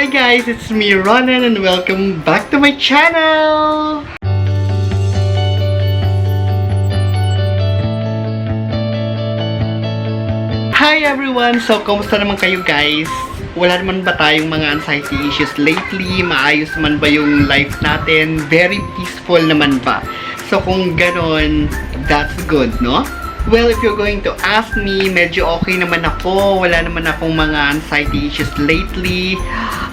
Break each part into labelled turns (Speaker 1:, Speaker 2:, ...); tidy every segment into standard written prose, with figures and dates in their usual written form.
Speaker 1: Hi guys, it's me Ronan and welcome back to my channel! Hi everyone! So, kamusta naman kayo guys? Wala naman ba tayong mga anxiety issues lately? Maayos man ba yung life natin? Very peaceful naman ba? So, kung ganon, that's good, no? Well, if you're going to ask me, medyo okay naman ako. Wala naman akong mga anxiety issues lately.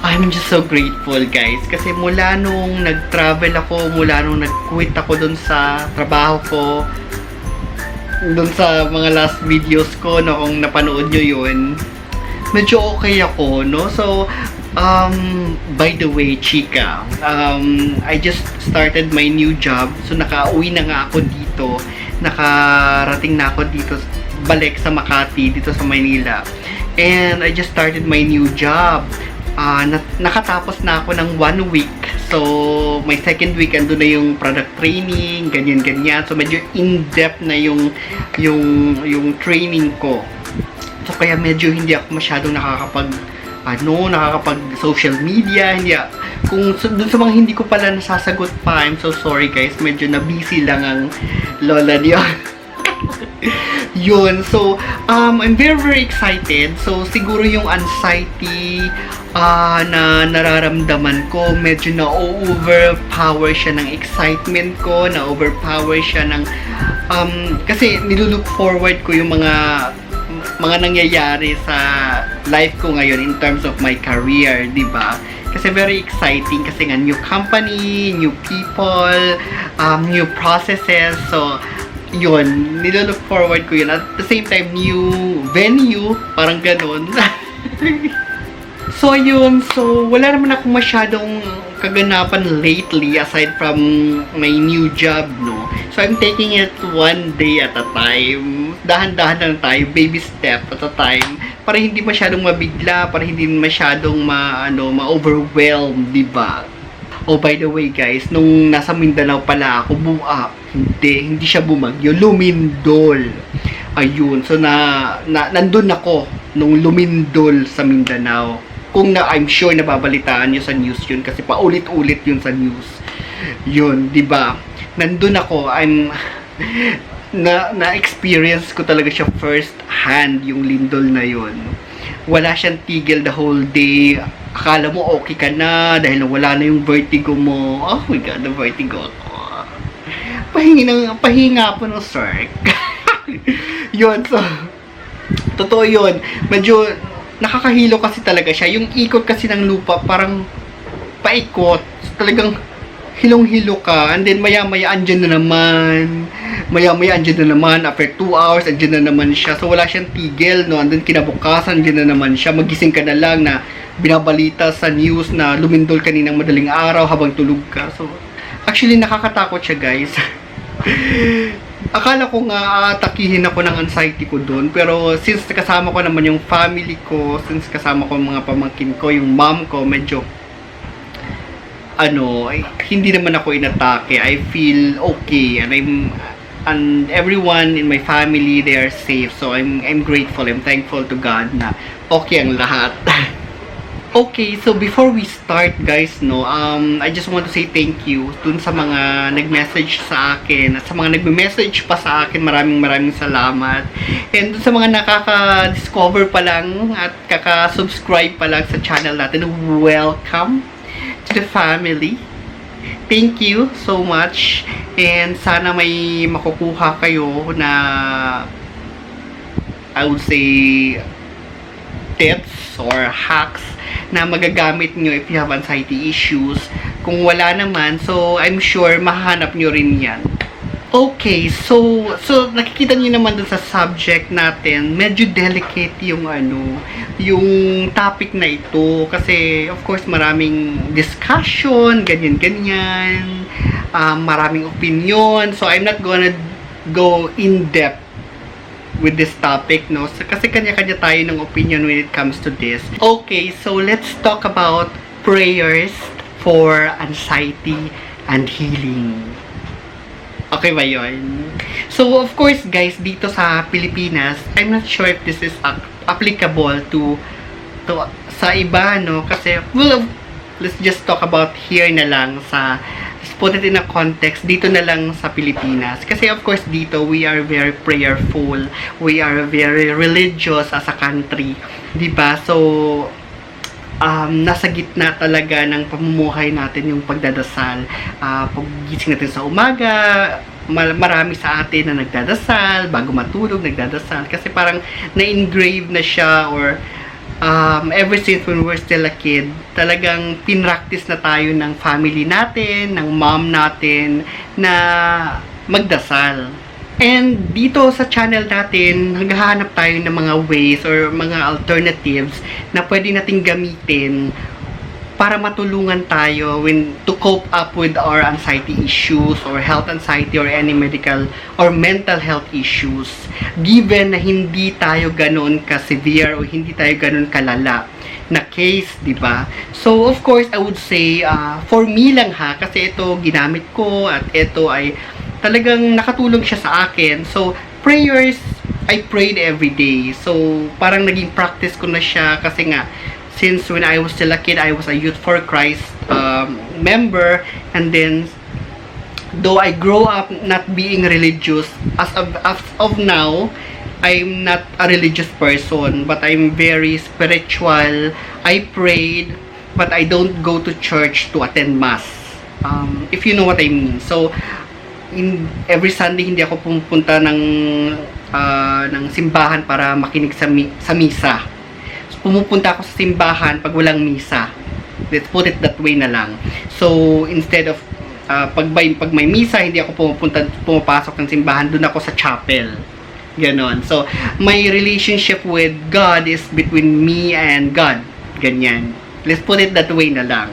Speaker 1: I'm just so grateful, guys. Kasi mula nung nag-travel ako, mula nung nag-quit ako dun sa trabaho ko, dun sa mga last videos ko, no, kung napanood nyo yun, medyo okay ako, no? So, by the way, chika, I just started my new job. So, nakauwi na nga ako dito. Nakarating na ako dito, balik sa Makati, dito sa Maynila. And I just started my new job. Nakatapos na ako ng 1 week. So, my second week, ando na yung product training, ganyan-ganyan. So, medyo in-depth na yung training ko. So, kaya medyo hindi ako masyadong nakakapag social media, hindi kung dun sa mga hindi ko pala nasasagot pa, I'm so sorry guys, medyo na busy lang ang lola niyo. Yun, so I'm very excited. So siguro yung anxiety na nararamdaman ko, medyo na-overpower siya ng excitement ko, na-overpower siya ng kasi nilulook forward ko yung mga nangyayari sa life ko ngayon in terms of my career, di ba? Kasi very exciting kasi nga new company, new people, new processes. So, yun, nilook forward ko yun. At the same time, new venue, parang ganun. So, yun. So, wala naman akong masyadong kaganapan lately aside from my new job, no? So, I'm taking it one day at a time. Dahan-dahan lang tayo, baby step at a time. Para hindi masyadong mabigla, para hindi masyadong ma-overwhelm, di ba? Oh, by the way, guys, nung nasa Mindanao pala ako, hindi siya bumagyo, lumindol. Ayun, so nandun ako nung lumindol sa Mindanao. I'm sure nababalitaan nyo sa news yun kasi paulit-ulit yun sa news. Yun, di ba? Nandun ako, na-experience ko talaga siya first hand, yung lindol na yun. Wala siyang tigil the whole day. Akala mo okay ka na dahil wala na yung vertigo mo. Oh my god, the vertigo ako. Pahinga po ng sir. Yun, so totoo yun. Medyo nakakahilo kasi talaga siya. Yung ikot kasi ng lupa parang paikot. So, talagang hilong-hilo ka, and then maya-maya andyan na naman. After 2 hours, andyan na naman siya. So, wala siyang tigil, no? And then, kinabukasan, andyan na naman siya. Magising ka na lang na binabalita sa news na lumindol kaninang madaling araw habang tulog ka. So, actually, nakakatakot siya, guys. Akala ko nga atakihin ako ng anxiety ko doon. Pero, since kasama ko naman yung family ko, since kasama ko mga pamangkin ko, yung mom ko, medyo hindi naman ako inatake. I feel okay and everyone in my family, they are safe. So I'm grateful, I'm thankful to God na okay ang lahat. Okay, so before we start guys, no, I just want to say thank you dun sa mga nag-message sa akin at sa mga nagme-message pa sa akin. Maraming salamat. And dun sa mga nakaka-discover pa lang at kaka-subscribe pa lang sa channel natin, welcome to the family. Thank you so much, and sana may makukuha kayo na, I would say, tips or hacks na magagamit nyo if you have anxiety issues. Kung wala naman, so I'm sure mahanap nyo rin yan. Okay, so nakikita niyo naman dun sa subject natin, medyo delicate yung yung topic na ito kasi of course maraming discussion, ganyan, maraming opinion. So I'm not gonna go in depth with this topic, no? So, kasi kanya-kanya tayo ng opinion when it comes to this. Okay, so let's talk about prayers for anxiety and healing. Okay ba yun? So, of course, guys, dito sa Pilipinas, I'm not sure if this is applicable to to, sa iba, no? Kasi, well, let's just talk about here na lang sa, let's put it in a context, dito na lang sa Pilipinas. Kasi, of course, dito, we are very prayerful. We are very religious as a country. Diba? So, nasa gitna talaga ng pamumuhay natin yung pagdadasal. Paggising natin sa umaga, marami sa atin na nagdadasal, bago matulog, nagdadasal. Kasi parang na-engrave na siya or ever since when we're still a kid, talagang pinractice na tayo ng family natin, ng mom natin, na magdasal. And dito sa channel natin, naghahanap tayo ng mga ways or mga alternatives na pwede nating gamitin para matulungan tayo to cope up with our anxiety issues or health anxiety or any medical or mental health issues. Given na hindi tayo ganoon ka-severe o hindi tayo ganoon kalala na case, di ba? So, of course, I would say, for me lang ha, kasi ito ginamit ko at ito ay talagang nakatulong siya sa akin. So, prayers, I prayed every day. So, parang naging practice ko na siya kasi nga, since when I was still a kid, I was a Youth for Christ member. And then, though I grow up not being religious, as of now, I'm not a religious person, but I'm very spiritual. I prayed, but I don't go to church to attend mass. If you know what I mean. So, every Sunday hindi ako pumunta ng simbahan para makinig sa misa. So, pumupunta ako sa simbahan pag walang misa. Let's put it that way na lang. So, instead of pag may misa, hindi ako pumapasok ng simbahan, doon ako sa chapel. Ganon. So, my relationship with God is between me and God. Ganyan. Let's put it that way na lang.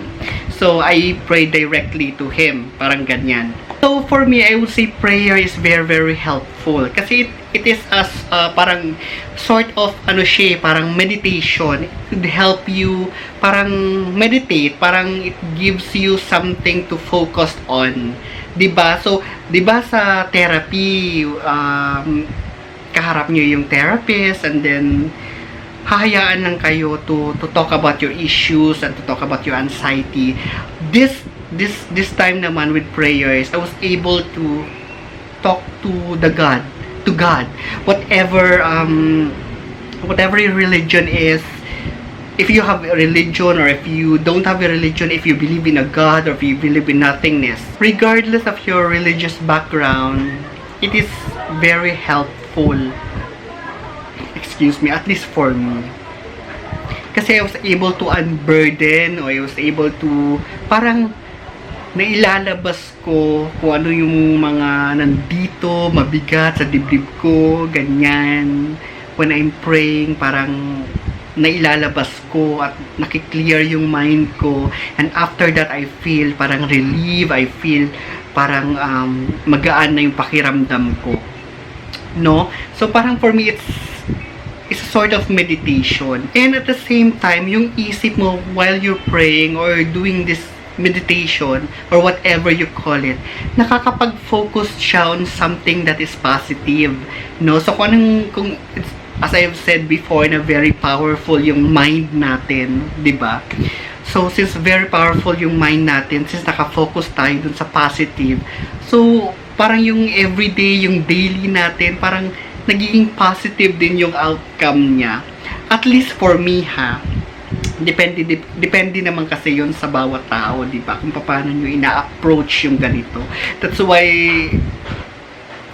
Speaker 1: So, I pray directly to Him. Parang ganyan. So, for me, I would say prayer is very, very helpful. Kasi it is as parang sort of, parang meditation. It could help you parang meditate. Parang it gives you something to focus on. Diba? So, diba sa therapy, kaharap nyo yung therapist and then hahayaan lang kayo to talk about your issues and to talk about your anxiety. This time naman with prayers, I was able to talk to God. Whatever your religion is, if you have a religion or if you don't have a religion, if you believe in a God or if you believe in nothingness, regardless of your religious background, it is very helpful. Excuse me, at least for me. Kasi I was able to unburden or I was able to parang nailalabas ko kung ano yung mga nandito, mabigat sa dibdib ko, ganyan. When I'm praying, parang nailalabas ko at nakiklear yung mind ko. And after that, I feel parang relief. I feel parang magaan na yung pakiramdam ko. No? So parang for me, it's a sort of meditation. And at the same time, yung isip mo while you're praying or doing this meditation or whatever you call it, nakakapag-focus siya on something that is positive. No? So kung it's, as I've said before, na very powerful yung mind natin, 'di ba? So since very powerful yung mind natin, since naka-focus tayo dun sa positive, so parang yung everyday, yung daily natin, parang nagiging positive din yung outcome niya. At least for me ha. Depende naman kasi yun sa bawat tao, di ba? Kung paano nyo ina-approach yung ganito. That's why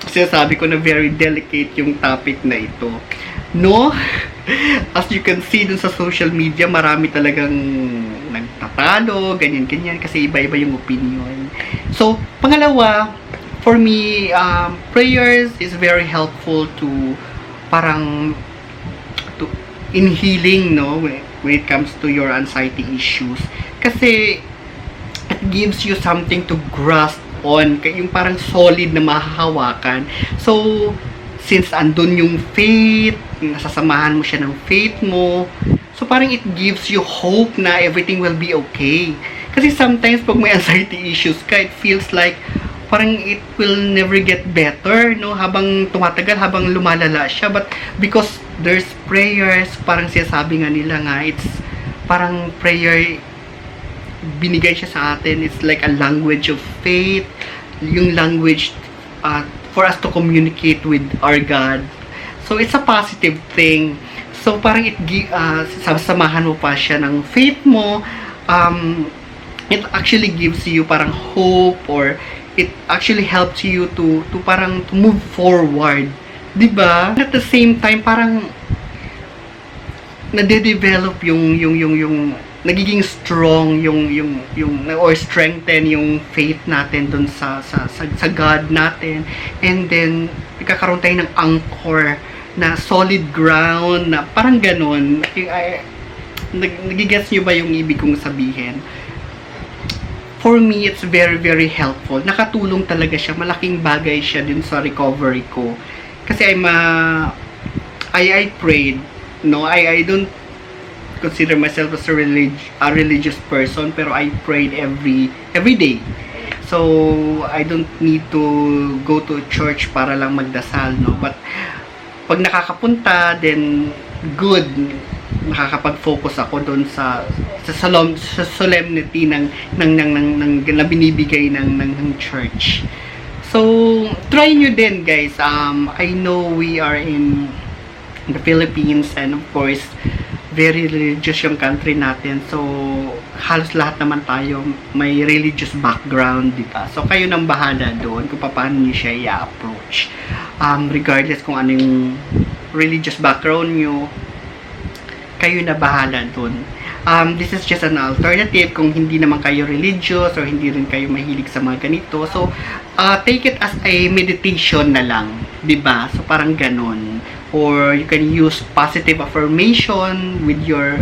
Speaker 1: sinasabi ko na very delicate yung topic na ito. No? As you can see dun sa social media, marami talagang nagtatalo, ganyan-ganyan, kasi iba-iba yung opinion. So, pangalawa, for me, prayers is very helpful to parang in healing, no? When it comes to your anxiety issues. Kasi it gives you something to grasp on, yung parang solid na mahahawakan. So, since andun yung faith, nasasamahan mo siya ng faith mo, so parang it gives you hope na everything will be okay. Kasi sometimes pag may anxiety issues ka, it feels like parang it will never get better, no? Habang tumatagal, habang lumalala siya. But because there's prayers, parang sinasabi nga nila nga, it's parang prayer, binigay siya sa atin, it's like a language of faith, yung language for us to communicate with our God. So, it's a positive thing. So, parang sasamahan mo pa siya ng faith mo. It actually gives you parang hope, or it actually helps you to parang to move forward. Diba? At the same time, parang nade-develop yung nagiging strong yung or strengthen yung faith natin dun sa God natin, and then ikakaroon tayo ng anchor na solid ground, na parang ganun. Nagigets nyo ba yung ibig kong sabihin? For me, it's very, very helpful. Nakatulong talaga siya. Malaking bagay siya din sa recovery ko. Kasi I prayed. No, I don't consider myself as a religious person, pero I prayed every day. So, I don't need to go to church para lang magdasal, no? But pag nakakapunta, then good, nakakapag-focus ako doon sa solemnity ng na binibigay ng church. So, try nyo din, guys. I know we are in the Philippines, and of course, very religious yung country natin. So, halos lahat naman tayo may religious background, di ba? So, kayo nang bahala doon kung paano niyo siya i-approach. Regardless kung ano yung religious background nyo, kayo na bahala doon. This is just an alternative kung hindi naman kayo religious or hindi rin kayo mahilig sa mga ganito. So, take it as a meditation na lang, di ba? So, parang ganun. Or you can use positive affirmation with your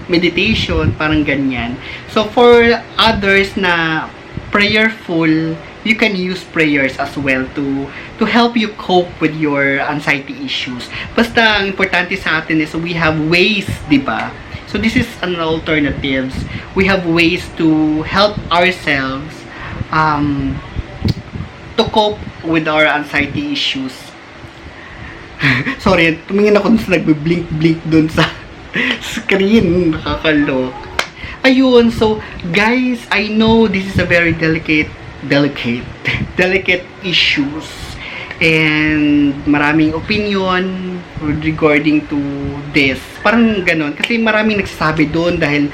Speaker 1: meditation, parang ganyan. So, for others na prayerful, you can use prayers as well to help you cope with your anxiety issues. Basta, ang importante sa atin is we have ways, di ba? So, this is an alternatives. We have ways to help ourselves to cope with our anxiety issues. Sorry, tumingin ako sa nagbe-blink-blink dun sa screen. Nakakalok. Ayun, so, guys, I know this is a very delicate issues, and maraming opinion regarding to this. Parang ganon, kasi maraming nagsasabi doon dahil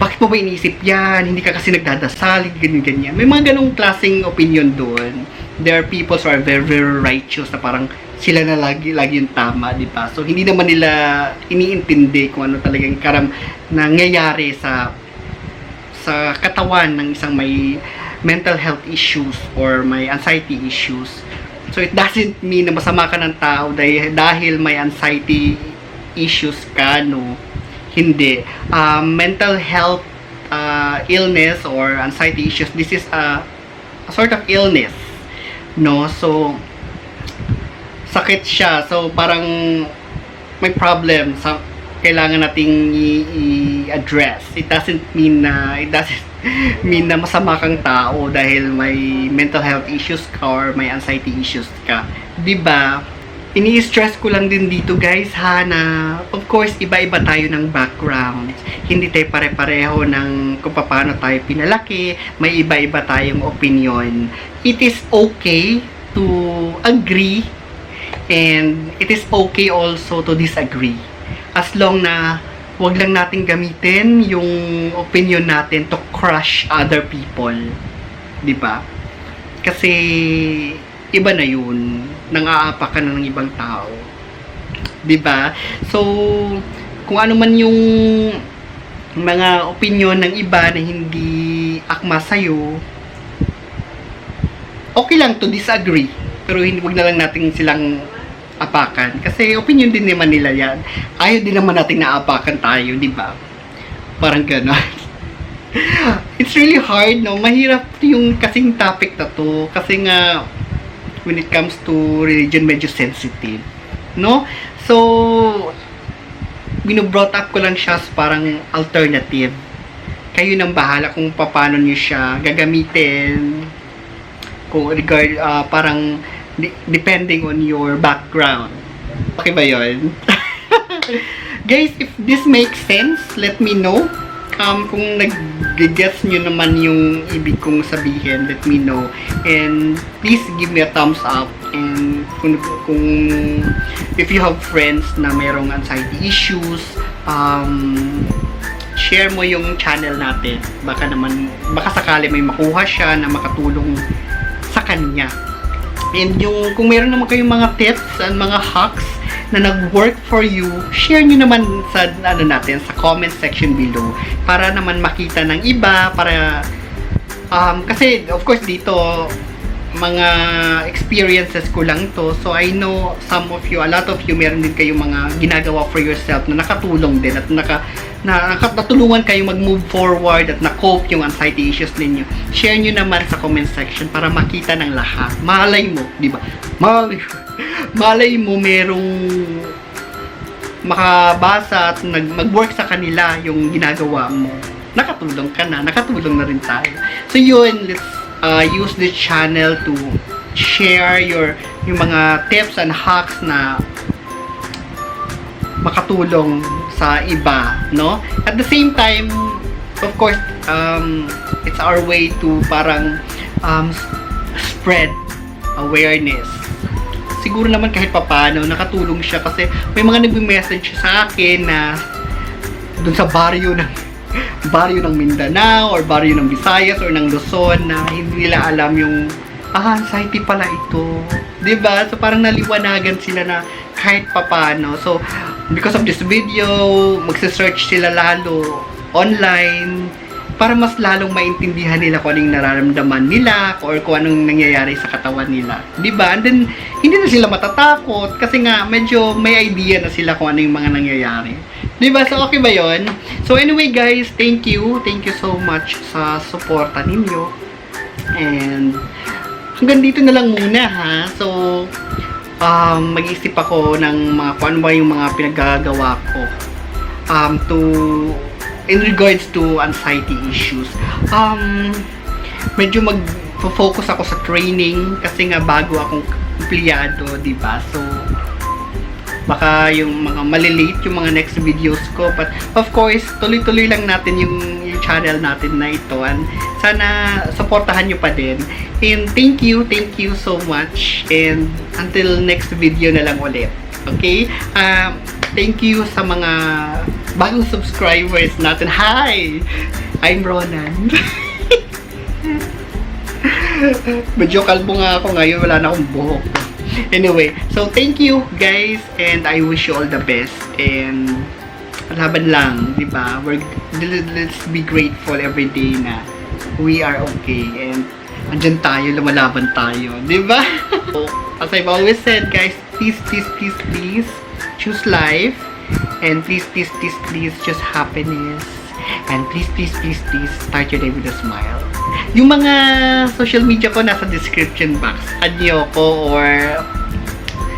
Speaker 1: bakit mo ba iniisip yan? Hindi ka kasi nagdadasal, ganyan. May mga ganong klaseng opinion doon. There are people who are very, very righteous na parang sila na lagi yung tama, di ba? So, hindi naman nila iniintindi kung ano talagang nangyayari sa katawan ng isang may mental health issues or may anxiety issues. So, it doesn't mean na masama ka ng tao dahil may anxiety issues ka, no? Hindi. Mental health illness or anxiety issues, this is a sort of illness, no? So, sakit siya. So, parang may problem sa kailangan nating i-address. It doesn't mean na masama kang tao dahil may mental health issues ka or may anxiety issues ka. 'Di ba? Ini-stress ko lang din dito, guys, ha, na of course iba-iba tayo ng background. Hindi tayo pare-pareho ng kung paano tayo pinalaki, may iba-iba tayong opinion. It is okay to agree, and it is okay also to disagree. As long na wag lang natin gamitin yung opinion natin to crush other people. 'Di ba? Kasi iba na yun. Nang-aapa ka na ng ibang tao. 'Di ba? So, kung ano man yung mga opinion ng iba na hindi akma sa'yo, okay lang to disagree. Pero wag na lang natin silang apakan. Kasi opinion din naman nila yan. Ayaw din naman natin naapakan tayo, di ba? Parang gano'n. It's really hard, no? Mahirap yung kasing topic na to. Kasi nga, when it comes to religion, medyo sensitive. No? So, brought up ko lang siya as parang alternative. Kayo nang bahala kung paano nyo siya gagamitin. Kung parang depending on your background. Okay ba yun? Guys, if this makes sense, let me know. Kung nag-guess nyo naman yung ibig kong sabihin, let me know. And please give me a thumbs up. And kung if you have friends na mayroong anxiety issues, share mo yung channel natin. Baka sakali may makuha siya na makatulong sa kanya. And kung meron naman kayong mga tips and mga hacks na nag-work for you, share nyo naman sa natin sa comment section below para naman makita ng iba, para kasi of course dito mga experiences ko lang to, so I know some of you, a lot of you, meron din kayong mga ginagawa for yourself na nakatulong din at natulungan kayo mag-move forward at na-cope yung anxiety issues ninyo. Share nyo naman sa comment section para makita ng lahat. Malay mo, di ba? Malay mo merong makabasa at mag-work sa kanila yung ginagawa mo. Nakatulong ka na, nakatulong na rin tayo. So yun, let's use this channel to share yung mga tips and hacks na makatulong sa iba, no? At the same time, of course, it's our way to parang spread awareness. Siguro naman kahit papano nakatulong siya kasi may mga nagme-message sa akin na dun sa baryo ng Mindanao or baryo ng Visayas or ng Luzon na hindi nila alam yung anxiety pala ito. 'Di ba? So parang naliwanagan sila na kahit papano. So because of this video, magse-search sila lalo online para mas lalong maintindihan nila kung anong nararamdaman nila or kung anong nangyayari sa katawan nila. 'Di ba? And then hindi na sila matatakot kasi nga medyo may idea na sila kung ano yung mga nangyayari. 'Di ba? So okay ba 'yon? So anyway guys, thank you so much sa suporta ninyo. And hanggang dito na lang muna ha. So mag-iisip ako ng mga kung ano ba yung mga pinaggagawa ko in regards to anxiety issues. Medyo mag-focus ako sa training kasi nga bago akong empleyado, 'di ba? So baka yung mga malilate yung mga next videos ko, but of course tuloy-tuloy lang natin yung channel natin na ito, and sana supportahan nyo pa din. And thank you so much, and until next video na lang ulit. Okay? Thank you sa mga bagong subscribers natin. Hi! I'm Ronan. Medyo kalbo nga ako ngayon, wala na akong buhok. Anyway, so thank you guys, and I wish you all the best, and laban lang, di ba? Let's be grateful every day na we are okay, and andyan tayo, lumalaban tayo, di ba? So, as I've always said guys, please choose life, and please choose happiness, and please start your day with a smile. Yung mga social media ko nasa description box. Add nyo ko or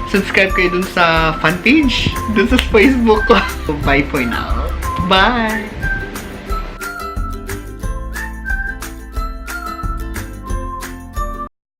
Speaker 1: subscribe kayo dun sa fan page, dun sa Facebook ko. Bye for now. Bye!